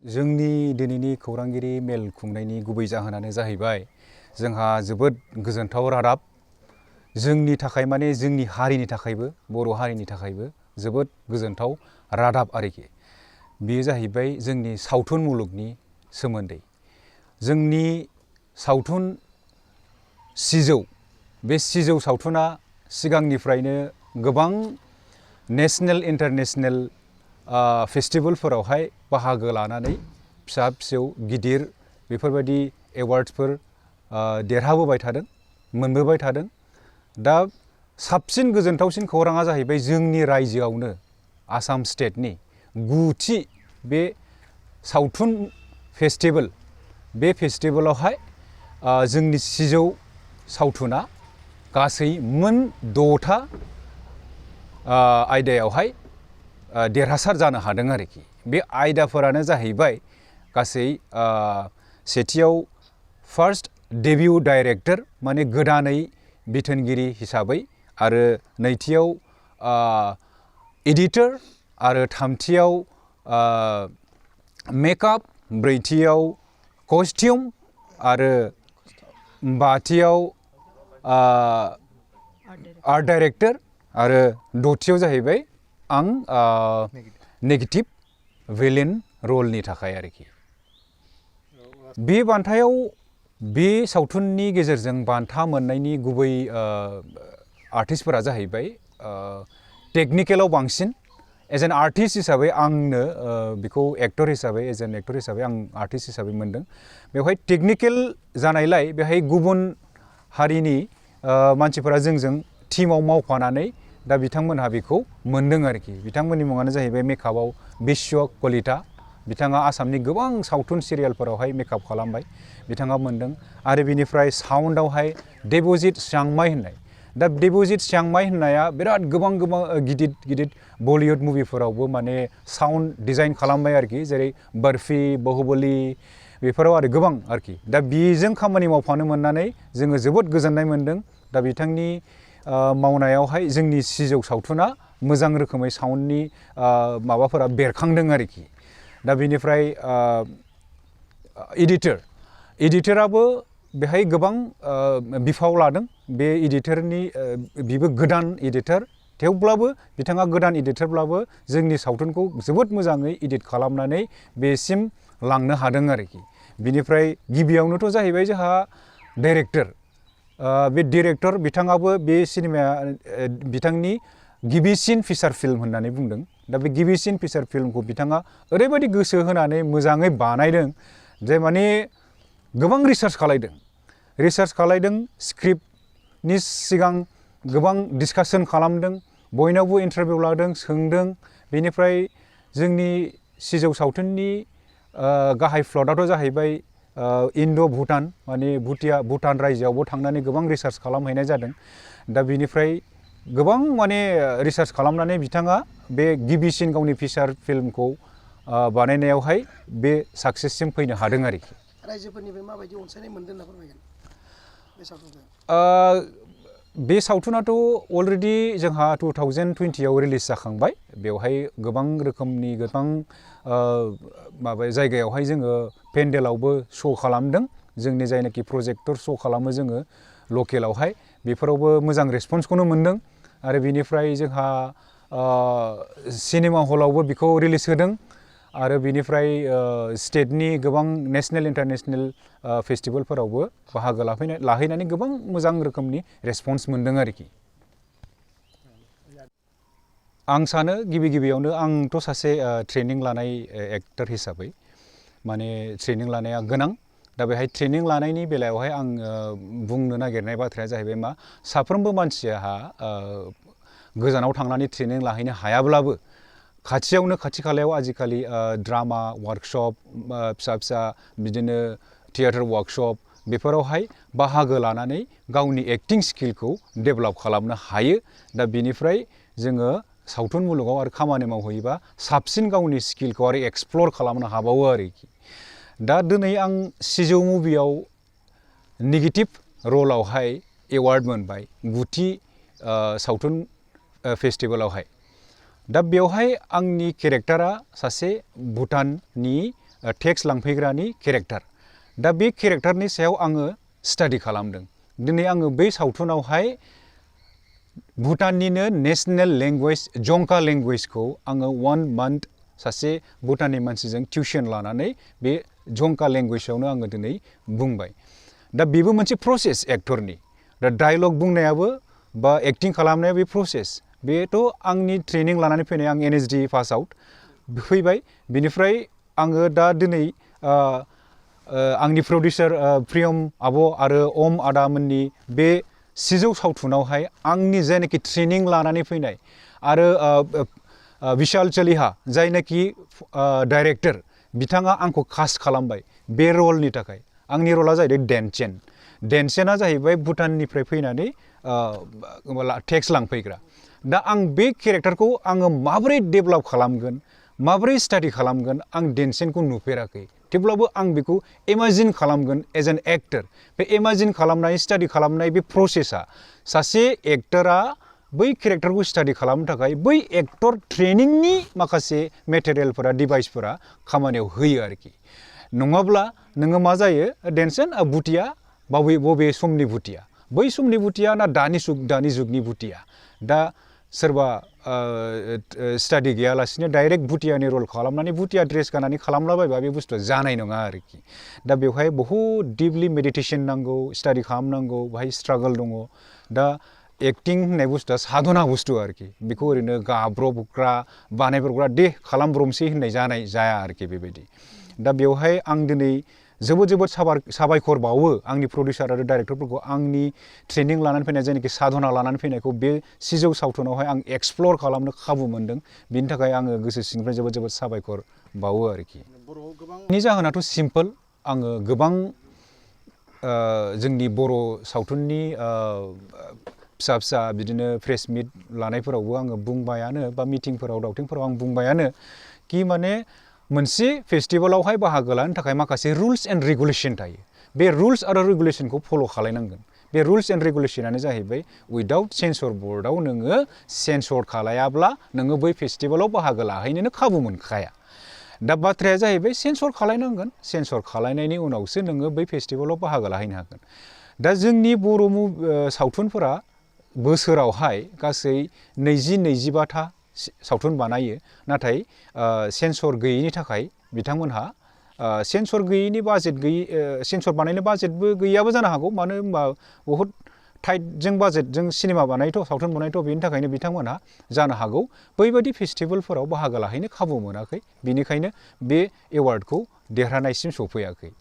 जोंनि दिनैनि खौरांगिरि मेल खुंनायनि गुबै जाहोनानो जाहैबाय जोंहा जोबोद गोजोनथाव रादाब जोंनि थाखाय माने जोंनि हारिनि थाखायबो बर' हारिनि थाखायबो जोबोद गोजोनथाव रादाब आरोखि बेयो जाहैबाय जोंनि सावथुन मुलुगनि सोमोन्दै जोंनि सावथुन सिजौ बे सिजौ सावथुना सिगांनिफ्रायनो गोबां नेशनेल इन्टारनेशनेल फेस्टिवलफोरावहाय बाहागो लानानै फिसा फिसौ गिदिर बेफोरबायदि एवार्ड्सफोर देरहाबोबाय थादों मोनबोबाय थादों दा साबसिन गोजोनथावसिन खौराङा जाहैबाय जोंनि रायजोआवनो आसाम स्टेटनि 9थि बे सावथुन फेस्टिवल बे फेस्टिवलावहाय जोंनि सिजौ सावथुना गासै मोन 6था आयदायावहाय देरहासार जानो हादों आरोखि बे आयदाफोरानो जाहैबाय गासै सेथियाव फार्स्ट डेब्यू डाइरेक्टर माने गोदानै बिथोनगिरि हिसाबै आरो नैथियाव एडिटर आरो थामथियाव मेकआप ब्रैथियाव कस्टिउम आरो बाथियाव आर्ट डाइरेक्टर आरो दथियाव जाहैबाय आं नेगेटिभ विलेन रलनि थाखाय आरोखि बे बान्थायाव बे सावथुननि गेजेरजों बान्था मोननायनि गुबै आर्टिस्टफोरा जाहैबाय टेकनिकेलाव बांसिन एज एन आर्टिस्ट हिसाबै आंनो बेखौ एक्टर हिसाबै एज एन एक्टर हिसाबै आं आर्टिस्ट हिसाबै मोनदों बेवहाय टेकनिकेल जानायलाय बेहाय गुबुन हारिनि मानसिफोरा जोंजों टीमाव मावफानानै दा बिथांमोनहा बेखौ मोनदों आरोखि बिथांमोननि मुङानो जाहैबाय मेकआपआव बिश्व कलिता बिथाङा आसामनि गोबां सावथुन सिरियालफोरावहाय मेकआप खालामबाय बिथाङा मोनदों आरो बिनिफ्राय साउन्डआवहाय देबजित चांमाई होननाय दा देबजित चांमाई होननाया बिराद गोबां गिदिर गिदिर बलिउड मुभिफोरावबो माने साउन्ड डिजाइन खालामबाय आरोखि जेरै बर्फी बाहुबली बेफोराव आरो गोबां आरोखि दा बेजों खामानि मावफानो मोननानै जोङो जोबोद गोजोननाय मोनदों दा बिथांनि मावनायावहाय जोंनि सिजौ सावथुना मोजां रोखोमै साउन्डनि माबाफोरा बेरखांदों आरोखि दा बेनिफ्राय एडिटराबो बेहाय गोबां बिफाव लादों बे एडिटरनि बिबो गोदान एडिटर थेवब्लाबो बिथाङा गोदान एडिटरब्लाबो जोंनि सावथुनखौ जोबोद मोजाङै एडिट खालामनानै बेसिम लांनो हादों आरोखि बिनिफ्राय गिबियावनोथ' जाहैबाय जोंहा डाइरेक्टर बे डिरेक्टर बिथाङाबो बे सिनेमाया बिथांनि गिबिसिन फिचार फिल्म होननानै बुंदों दा बे गिबिसिन फिचार फिल्मखौ बिथाङा ओरैबायदि गोसो होनानै मोजाङै बानायदों जे माने गोबां रिसार्च खालायदों स्क्रिप्टनि सिगां गोबां डिसकासन खालामदों बयनावबो इन्टारभिउ लादों सोंदों बेनिफ्राय जोंनि सिजौ सावथुननि गाहाय प्लटआथ' जाहैबाय इन्ड' भुटान माने भुटान रायजोआवबो थांनानै गोबां रिसार्च खालामहैनाय जादों दा बिनिफ्राय गोबां माने रिसार्च खालामनानै बिथाङा बे गिबिसिन गावनि फिचार फिल्मखौ बानायनायावहाय बे साक्सेससिम फैनो हादों आरोखि रायजोफोरनिफ्राय माबायदि अनसायनाय मोनदों होनना फोरमायगोन बे सावथुनखौ बे सावथुनाथ' अलरेडि जोंहा 2020आव रिलिज जाखांबाय बेवहाय गोबां रोखोमनि गोबां माबा जायगायावहाय जोङो पेन्डेलावबो श' खालामदों जोंनि जायनाखि प्रजेक्टर श' खालामो जोङो लकेलावहाय बेफोरावबो मोजां रेसपन्सखौनो मोनदों आरो बिनिफ्राय जोंहा सिनेमा हलावबो बेखौ रिलिज होदों आरो बिनिफ्राय स्टेटनि गोबां नेशनेल इन्टारनेशनेल फेस्टिभेलफोरावबो बाहागो लाहैनानै गोबां मोजां रोखोमनि रेसपन्स मोनदों आरोखि आं सानो गिबियावनो आंथ' सासे ट्रेनिं लानाय एक्टर हिसाबै माने ट्रेनिं लानाया गोनां दा बेहाय ट्रेनिं लानायनि बेलायावहाय आं बुंनो नागिरनाय बाथ्राया जाहैबाय मा साफ्रोमबो मानसिया गोजानाव थांनानै ट्रेनिं लाहैनो हायाब्लाबो खाथियावनो खाथि खालायाव आजिखालि ड्रामा वार्कशप फिसा बिदिनो थियेटार वार्कशप बेफोरावहाय बाहागो लानानै गावनि एक्टिं स्किलखौ डेभेलप खालामनो हायो दा बेनिफ्राय जोङो सावथुन मुलुगाव आरो खामानि मावहैयोबा साबसिन गावनि स्किलखौ आरो एक्सप्लर खालामनो हाबावो आरोखि दा दिनै आं सिजौ मुभियाव नेगेटिभ रलावहाय एवार्ड मोनबाय 9थि सावथुन फेस्टिभेलावहाय दा बेवहाय आंनि केरेक्टारा सासे भुटाननि टेक्स लांफैग्रानि केरेक्टार दा बे केरेक्टारनि सायाव आङो स्टाडि खालामदों दिनै आङो बै सावथुनावहाय भुटाननिनो नेशनेल लेंगुवेज जंका लेंगुवेजखौ आङो 1 मान्थ सासे भुटाननि मानसिजों टिउसन लानानै बे जंका लेंगुवेजावनो आङो दिनै बुंबाय दा बेबो मोनसे प्रसेस एक्टरनि दा डायलग बुंनायाबो बा एक्टिं खालामनाया बे प्रसेस बेथ' आंनि ट्रेनिं लानानै फैनाय आं Nsd पास आउट फैबाय बिनिफ्राय आङो दा दिनै आंनि प्रडिउसार प्रियम आब' आरो ओम आदामोननि बे सिजौ सावथुनावहाय आंनि जायनाखि ट्रेनिं लानानै फैनाय आरो विशाल चलिहा जायनाखि डाइरेक्टर बिथाङा आंखौ कास्ट खालामबाय बे रलनि थाखाय आंनि रला जाहैदों डेनसेना जाहैबाय भुटाननिफ्राय फैनानै टेक्स लांफैग्रा दा आं बे केरेक्टारखौ आङो माबोरै डेभेलप खालामगोन माबोरै स्टाडि खालामगोन आं डेनसेनखौ नुफेराखै थेवब्लाबो आं बेखौ इमाजिन खालामगोन एज एन एक्टर बे इमाजिन खालामनाय स्टाडि खालामनाय बे प्रसेसा सासे एक्टरा बै केरेक्टारखौ स्टाडि खालामनो थाखाय बै एक्टर ट्रेनिंनि माखासे मेटेरियेलफोरा डिभाइसफोरा खामानियाव होयो आरोखि नङाब्ला नोङो मा जायो डेनसेन भुटिया बबे समनि भुटिया बै समनि भुटिया ना दानि जुगनि भुटिया दा सोरबा स्टाडि गैयालासिनो डाइरेक्ट भुटियानि रल खालामनानै भुटिया ड्रेस गाननानै खालामलाबायबा बे बुस्थुआ जानाय नङा आरोखि दा बेवहाय बहुद डिपलि मेडिटेसन नांगौ स्टाडि खालामनांगौ बाहाय स्ट्रागल दङ दा एक्टिं होननाय बुस्थुआ साधना बुस्थु आरोखि बेखौ ओरैनो गाब्रबग्रा बानायब्रबग्रा दे खालामब्रबसै होननाय जाया आरोखि बेबायदि दा बेवहाय आं दिनै जोबोद साबायखर बावो आंनि प्रडिउसार आरो डाइरेक्टरफोरखौ आंनि ट्रेनिं लानानै फैनाय जायनाखि साधना लानानै फैनायखौ बे सिजौ सावथुनावहाय आं एक्सप्लर खालामनो खाबु मोनदों बिनि थाखाय आङो गोसो सिंनिफ्राय जोबोद साबायखर बावो आरोखि बेनि जाहोनाथ' सिम्पोल आङो गोबां जोंनि बर' सावथुननि फिसा बिदिनो प्रेस मिट लानायफोरावबो आङो बुंबायानो बा मिटिंफोराव दावथिंफोराव आं बुंबायानो कि माने मोनसे फेस्टिभेलावहाय बाहागो लानो थाखाय माखासे रुल्स एन्ड रेगुलेसन थायो बे रुल्स आरो रेगुलेसनखौ फल' खालायनांगोन बे रुल्स एन्ड रेगुलेसनानो जाहैबाय उइदाउट सेन्सर बर्डआव नोङो सेन्सर खालायाब्ला नोङो बै फेस्टिभेलाव बाहागो लाहैनोनो खाबु मोनखाया दा बाथ्राया जाहैबाय सेन्सर खालायनांगोन सेन्सर खालायनायनि उनावसो नोङो बै फेस्टिभेलाव बाहागो लाहैनो हागोन दा जोंनि बर' सावथुनफोरा बोसोरावहाय गासै 20-25था सावथुन बानायो नाथाय सेन्सर गैयैनि थाखाय बिथांमोनहा सेन्सर गैयैनि बाजेट गैयि सेन्सर बानायनो बाजेटबो गैयाबो जानो हागौ मानो होनबा बहुद टाइटजों बाजेटजों सिनेमा बानायथ' सावथुन बानायथ' बेनि थाखायनो बिथांमोनहा जानो हागौ बैबायदि फेस्टिभेलफोराव बाहागो लाहैनो खाबु मोनाखै बिनिखायनो बे एवार्डखौ देरहानायसिम सौफैयाखै